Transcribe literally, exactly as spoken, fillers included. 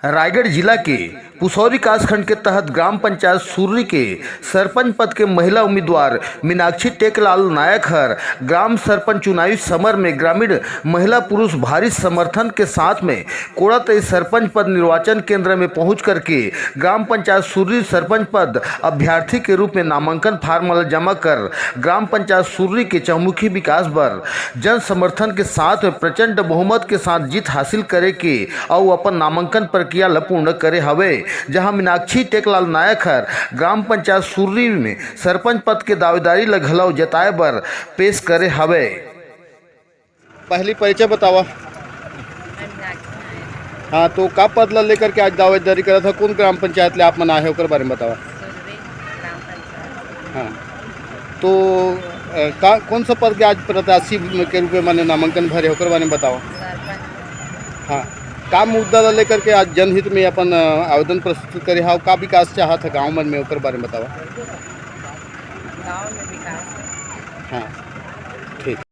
रायगढ़ जिला के पुसौरी कासखंड के तहत ग्राम पंचायत सुर्री के सरपंच पद के महिला उम्मीदवार मीनाक्षी टेकलाल नायक हर ग्राम सरपंच चुनावी समर में ग्रामीण महिला पुरुष भारी समर्थन के साथ में कोड़ातई सरपंच पद निर्वाचन केंद्र में पहुंच करके ग्राम पंचायत सुर्री सरपंच पद अभ्यर्थी के रूप में नामांकन फार्म ला जमा कर ग्राम पंचायत सुर्री के चहुमुखी विकास बर जन समर्थन के साथ प्रचंड बहुमत के साथ जीत हासिल करे के अउ अपन नामांकन प्रक्रिया ल पूर्ण करे हवे, जहां मीनाक्षी टेकलाल नायक हर ग्राम पंचायत सुर्री में सरपंच पद के दावेदारी ल घलव जताए बर पेश करे हवे। पहली परिचय बतावा। हाँ, तो का पद ला लेकर के आज दावेदारी करत हो, कौन ग्राम पंचायत ले आप मन आए हो, ओकर बारे में बतावा। हाँ, तो अ, का कौन सा पद के आज प्रत्याशी के रूप में माने नामांकन भरे, ओकर बारे में बतावा। हाँ, का मुद्दा ला लेकर के आज जनहित में अपन अ, आवेदन प्रस्तुत करे हाव, का विकास चाहत है गाँव मन में, ओकर बारे में बतावा। गाँव में विकास। हाँ, ठीक।